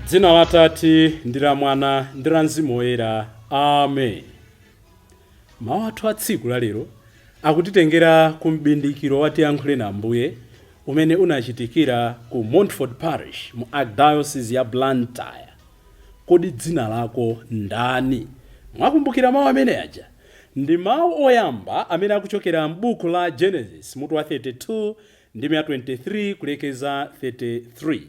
Dzina la Atate ndi la Mwana ndi la Mzimu Woyera. Amen. Mawu athu a tsiku la lero akutitengera ku m'bindikiro wa Tiyankhule na Ambuye umene unachitikira ku Montfort Parish mu Archdiocese ya Blantyre. Kodi dzina lako ndani? Mwakumbukira mawu amene aja? Ndi mawu oyamba amene akuchokera m'buku la Genesis mutu wa 32 ndime ya 23 kulekeza 33.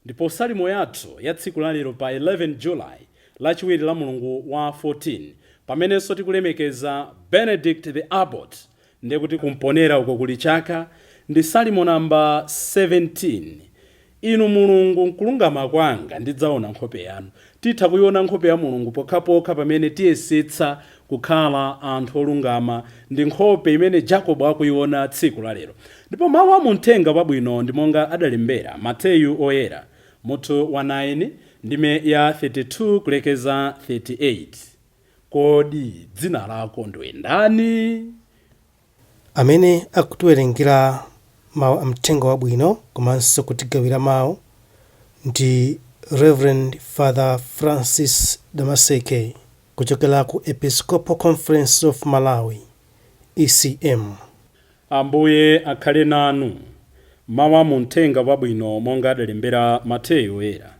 Ndipo salimo yathu ya tsiku la lero pa 11 July, lachiwiri la mulungu wa 14, pamenenso tikulemekeza Benedict the Abbot, ndiye kuti kumponera uko kuli chaka, ndi salimo namba 17. Inu Mulungu, nkulungama kwanga ndidzaona nkhope yanu. Titha kuiona nkhope ya Mulungu pokhapokha pamene tiyesetsa kukhala anthu olungama. Ndi nkhope imene Jacobo akuiona tsiku la lero. Ndipo mawu a muthenga wabwino ndi monga adalembera Mateyu Oyera, mutu wa 9, ndime ya 32 kulekeza 38. Kodi dzina lako ndiwe ndani? Amene akutiwerengera mawu a mthenga wabwino komanso kutigawira mawu ndi Reverend Father Francis Damaseke kuchokera ku Episcopal Conference of Malawi, ECM. Ambuye akhale nanu. Mawu a muthenga wabwino monga adalembera Mateyu Oyera.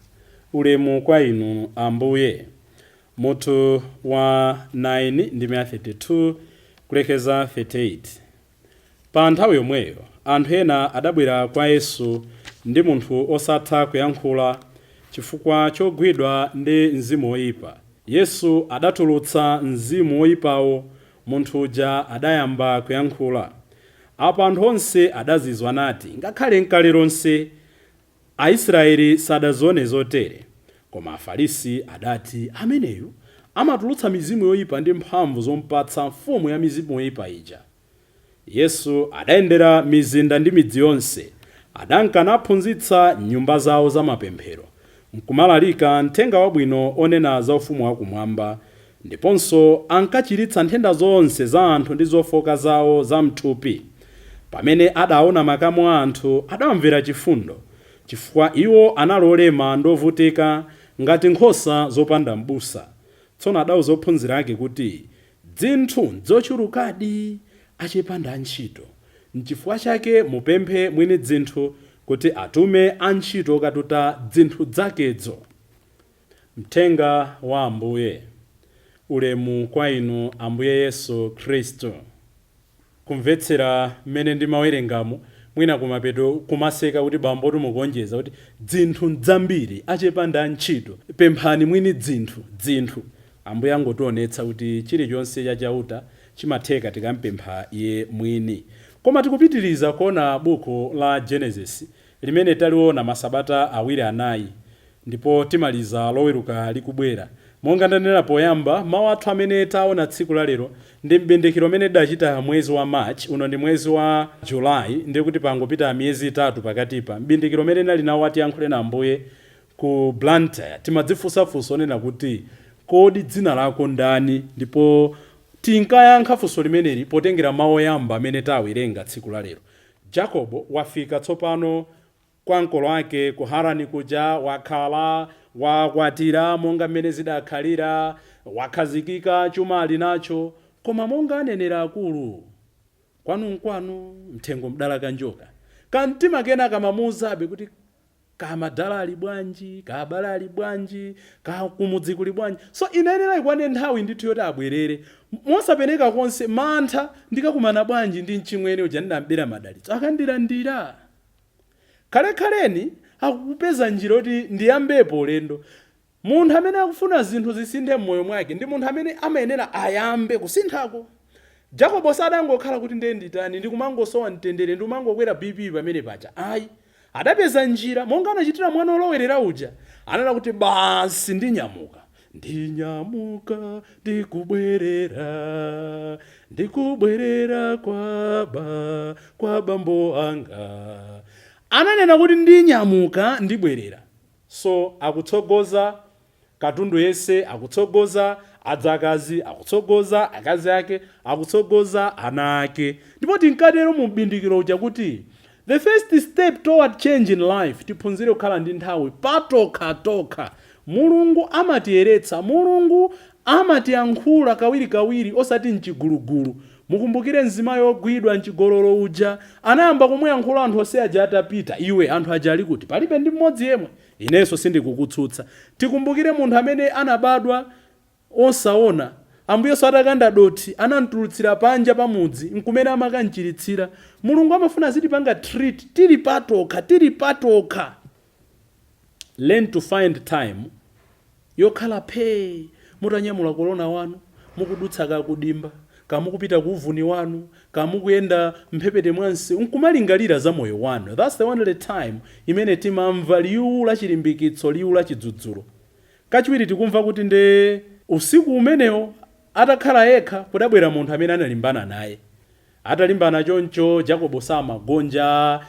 Ulemu kwa inu, Ambuye. Mutu wa 9, ndime ya 32 kulekeza 38. Pa nthawi yomweyo anthu ena adabwera kwa Yesu ndi munthu osatha kuyankhula chifukwa chogwidwa ndi mzimu woyipa. Yesu adatulutsa mzimu woyipawo, munthu uja adayamba kuyankhula. Apo anthu onse adazizwa nati, ngakhale nkale lonse Aisraeli sadazione zotere. Koma Afarisi adati, ameneyu amatulutsa mizimu yoyipa ndi mphamvu zompatsa mfumu ya mizimu yoyipa ija. Yesu adayendera mizinda ndi midzi yonse, adanka naphunzitsa m'nyumba zawo za mapemphero, nkumalalika Mthenga Wabwino onena za Ufumu wakumwamba, ndiponso ankachiritsa nthenda zonse za anthu ndi zofooka zawo za m'thupi. Pamene adaona makamu a anthu, adawamvera chifundo, chifukwa iwo anali olema ndi ovutika ngati nkhosa zopanda mbusa. Tsono adauza ophunzira ake kuti, Dzinthu nzochulukadi, achepa ndi antchito. Nchifukwa chake mupemphe mwini dzinthu kuti atume antchito okatuta dzinthu dzakedzo. Mthenga wa Ambuye. Ulemu kwa inu, Ambuye Yesu Khristu. Kumvetsera mmene ndimawerengamo, mwina kumapeto kumaseka kuti bambotu mukuonjeza kuti dzinthu ndzambiri, achepa ndi antchito, pemphani mwini dzinthu, dzinthu. Ambuye angotionetsa kuti chilichonse cha Chauta chimatheka tikampempha iye mwini. Koma tikupitiriza kuona buku la Genesis limene taliona masabata awiri anayi ndipo timaliza Loweruka likubwera. Monga ndanena poyamba, mawu athu amene taona tsiku la lero ndi m'bindikiro umene tidachita mwezi wa March, uno ndi mwezi wa July, ndiye kuti pangopita miyezi 3 pakatipa. M'bindikiro umene tinali nawo wa Tiyankhule na Ambuye ku Blantyre, timadzifunsa funso onena kuti, Kodi dzina lako ndani? Ndipo tinkayankha funso limeneli potengera mawu oyamba amene tawerenga tsiku la lero. Jacobo wafika tsopano kwa ankolo ake ku Harani kuja, wakhala, wakwatira monga mmene zidakhalira, wakhazikika, chuma ali nacho, koma monga anenera akulu, kwanu nkwanu, mthengo mdala kanjoka. Kamtima kena kamamuuzabe kuti ka madala ali bwanji, ka abale ali bwanji, ka kumudzi kuli bwanji. So inayenera ikwane nthawi ndithu yoti abwerere. Mosapeneka konse, mantha, ndikakumana bwanji ndi mchimwene uja ndidambera madalitso, akandilandira? Kalekhaleni akupeza njira yoti ndiyambepo ulendo. Munthu amene akufuna zinthu zisinthe m'moyo mwake ndi munthu amene amayenera ayambe kusinthako. Jacobo sadangokhala kuti ndiye nditani, ndikumangosowa mtendere, ndikumangokwera BP pamene paja. Ayi. Adapeza njira, monga anachitira mwana olowerera uja. Ananena kuti basi ndinyamuka. Ndinyamuka ndikubwerera, ndikubwerera kwa ba, kwa bambo anga. Ananena kuti ndinyamuka ndibwerera. So akutsogoza katundu yense, akutsogoza adzakazi, akutsogoza akazi ake, akutsogoza ana ake. Ndipo tinkatero mu m'bindikiro uja kuti The first step toward change in life, tiphunzire kukhala ndi nthawi patokhatokha. Mulungu amatiyeretsa, Mulungu amatiyankhula kawirikawiri, osati mchigulugulu. Mukumbukire mzimayi ogwidwa mchigololo uja, anayamba kumuyankhula anthu onse aja atapita. "Iwe, anthu aja ali kuti? Palibe ndi mmodzi yemwe. Inenso sindikukutsutsa." Tikumbukire munthu amene anabadwa osaona. Ambuyesu atakanda dothi, anamtulutsira panja pamudzi nkumene amakamchiritsira. Mulungu amafuna azitipanga treat tili patokha, tili patokha. Learn to find time yokhala phee, mutanyamula kolona wanu, mukudutsa kakudimba, kamukupita ku uvuni wanu, kamukuyenda mphepete mwa msewu, nkumalingalira za moyo wanu. That's the only time imene timamva liwu la chilimbikitso, liwu la chidzudzulo. Kachiwiri, tikumva kuti nde usiku umenewo atakhala yekha, kudabwera munthu amene analimbana naye. Atalimbana choncho, Jacobo samagonja.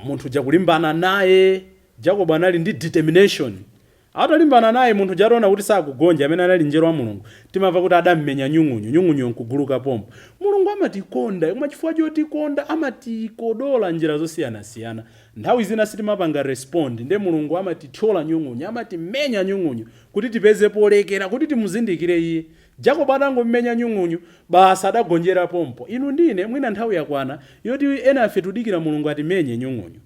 Munthu jakulimbana naye, Jacobo anali ndi determination. Atalimbana naye munthu, jataona kuti sakugonja, amene anali mngelo wa Mulungu, timamva kuti adammenya nyung'unyu, nyung'unyu nkuguluka pompo. Mulungu amatikonda, koma chifukwa chotikonda amatikodola njira zosiyanasiyana. Nthawi zina sitimapanga respond, nde Mulungu amatithyola nyung'unyu, amatimenya nyung'unyu kuti tipeze polekera, kuti timuzindikire iye. Jacobo atangomenya nyung'unyu, basa, adagonjera pompo. Inu ndine, mwina nthawi yakwana yoti ena afe tudikira Mulungu atimenye nyung'unyu.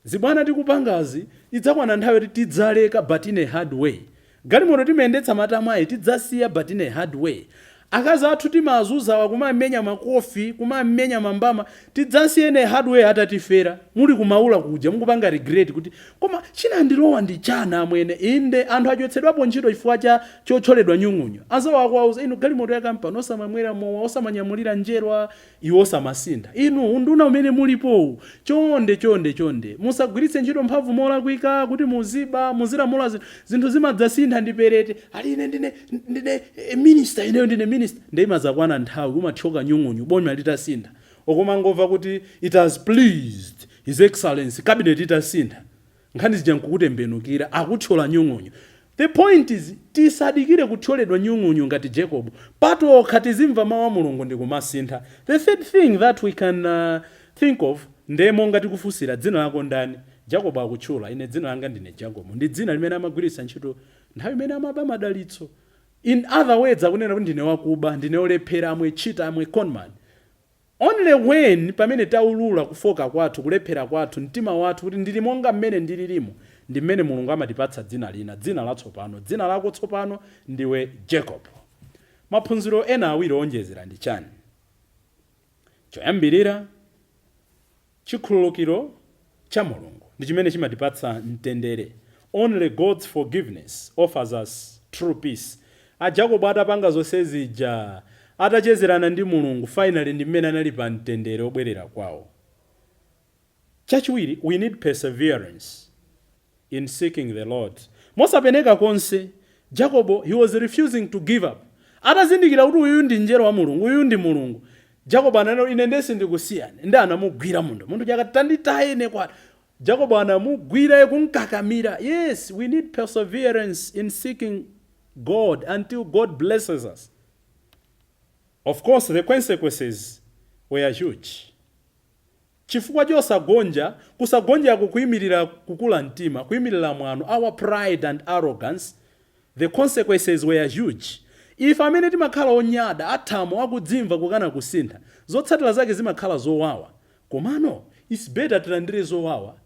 Zibwana tikupangazi, idzakwana nthawi yoti tidzaleka, but in a hard way. Galimoto timayendetsa matamwayi, tidzasiya, but in a hard way. Akazi athu timazuzawa, kumamenya makofi, kumamenya mambama, tidzasiya in a hard way atatifera. Muli kumaula kuja mukupanga regret kuti, "Koma chinandilowa ndi chana amwene?" Inde, anthu achotsedwapo ntchito chifukwa cha chothyoledwa nyung'unyu. Anzawo akuwauza, "Inu, galimoto ya kampani, osamamwera mowa, osamanyamulira njerwa." Iwo osamasintha. "Inu, unduna umene mulipowu, chonde, chonde, chonde, musagwiritse ntchito mphamvu molakwika kuti muziba, muzilamula zinthu. Zinthu zimadzasintha ndi perete." "Ali ine ndine minister, ineyo ndine minister." Nde imazakwana nthawi kumathyoka nyung'unyu, boma litasintha, okumangomva kuti "It has pleased His Excellency," cabinet itasintha, nkhani zija nkukutembenukira, akuthyola nyung'unyu. The point is, tisadikire kuthyoledwa nyung'unyu ngati Jacob. Patokha tizimva mawu a Mulungu ndi kumasintha. The third thing that we can think of, nde monga tikufunsira, "Dzina lako ndani?" Jacob akutchula, "Ine dzina langa ndine Jacob." Ndi dzina limene amagwiritsa ntchito nthawi imene amaba madalitso. In other words, akunena kuti, "Ndine wakuba, ndine olephera, I'm a cheater, I'm a conman." Only when pamene taulula kufoka kwathu, kulephera kwathu, mtima wathu, kuti ndili monga mmene ndililimo, ndi mmene Mulungu amatipatsa dzina lina, dzina latsopano. "Dzina lako tsopano ndiwe Jacob." Maphunziro ena awiri owonjezera ndi chani? Choyambirira, chikhululukiro cha Mulungu ndi chimene chimatipatsa mtendere. Only God's forgiveness offers us true peace. A Jacobo atapanga zonse zija, atachezerana ndi Mulungu, finally ndi mmene anali pa mtendere obwerera kwawo. Chachiwiri, we need perseverance in seeking the Lord. Mosapeneka konse, Jacobo, he was refusing to give up. Atazindikira kuti uyu ndi mngelo wa Mulungu, uyu ndi Mulungu, Jacobo ananena, "Ine ndesi ndikusiyani." Ndi anamugwira munthu. Munthu chakati, "Tanditaye ine kwati." Jacobo anamugwira, kumkakamira. Yes, we need perseverance in seeking God until God blesses us. Of course, the consequences were huge chifukwa chosagonja. Kusagonjako kuyimirira kukula mtima, kuyimirira mwano, our pride and arrogance. The consequences were huge. Ife amene timakhala onyada, athamo, akudzimva, kukana kusintha, zotsatira zake zimakhala zowawa. Komano it's better tilandire zowawa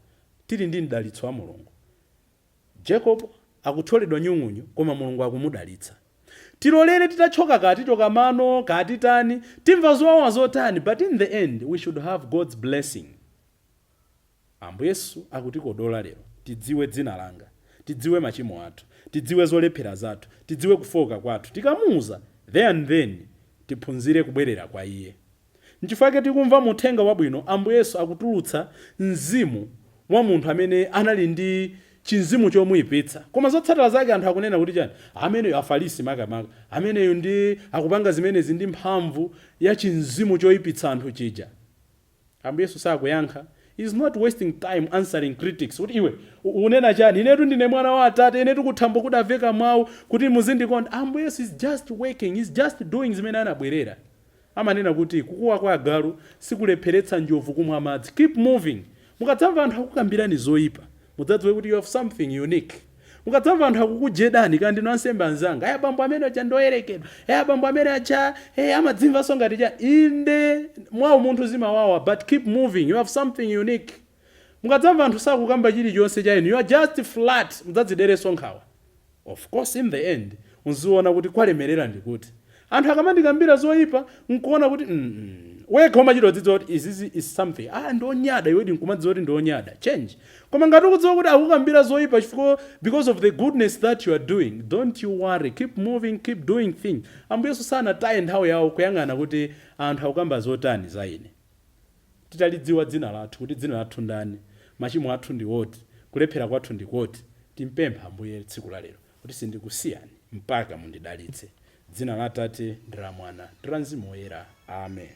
tili ndi mdalitso wa Mulungu. Jacob akuthyoledwa nyung'unyu, koma Mulungu akumudalitsa. Tilolere titachoka, katichoka mano, katitani, timva zowawa zotani, but in the end we should have God's blessing. Ambuye Yesu akutikodola lero: tidziwe dzina langa, tidziwe machimo athu, tidziwe zolephera zathu, tidziwe kufoka kwathu. Tikamuuza, there and then tiphunzire kubwerera kwa iye. Nchifukwa tikumva muthenga wabwino, Ambuye Yesu akutulutsa mzimu wa munthu amene anali ndi chinzimu chomuyipitsa. Koma zotsatira zake, anthu akunena kuti chani? Ameneyo, Afarisi makamaka, "Ameneyo ndi akupanga zimenezi ndi mphamvu ya chinzimu choyipitsa anthu chija." Ambuye Yesu sakuyankha. Is not wasting time answering critics kuti, "Iwe unena chani? Inetu ndine mwana wa Atate. Inetu kuthambo kudaveka mawu kuti muzindikonda." Ambuye Yesu is just working, is just doing zimene anabwerera. Amanena kuti kukuwa kwa agalu sikulepheretsa njovu kumwa madzi. Keep moving. Mukadzamva anthu akukambirani zoyipa, mudzadziwe kuti you have something unique. Mukadzamva anthu akukujedani, kandi ndinu ansembe anzanga, aya bambo amene aja ndoyerekedwa, aya bambo amene aja amadzimvanso ngati cha inde mwawo munthu zimawawa, but keep moving, you have something unique. Mukadzamva anthu sakukamba chilichonse cha inu, you are just flat, mudzadziderenso nkhawa. Of course, in the end muziona kuti kwalemerera ndikuti anthu akamandikambira zoyipa, nkuona kuti wekha umachita udzidziwa kuti izizi is something, ndionyada iwedi, nkumadziwa kuti ndionyada, change. Koma ngati ukudziwa kuti akukambira zoyipa chifukwa because of the goodness that you are doing, don't you worry, keep moving, keep doing things. Ambuye Yesu sanataye nthawi yawo kuyang'ana kuti anthu akukamba zotani za ine. Titalidziwa dzina lathu, kuti dzina lathu ndani, machimo athu ndi woti, kulephera kwathu ndi koti, timpempha Ambuye tsiku la lero kuti sindikusiyani mpaka mundidalitse. Dzina la Atate ndi la Mwana ndi la Mzimu Woyera, amen.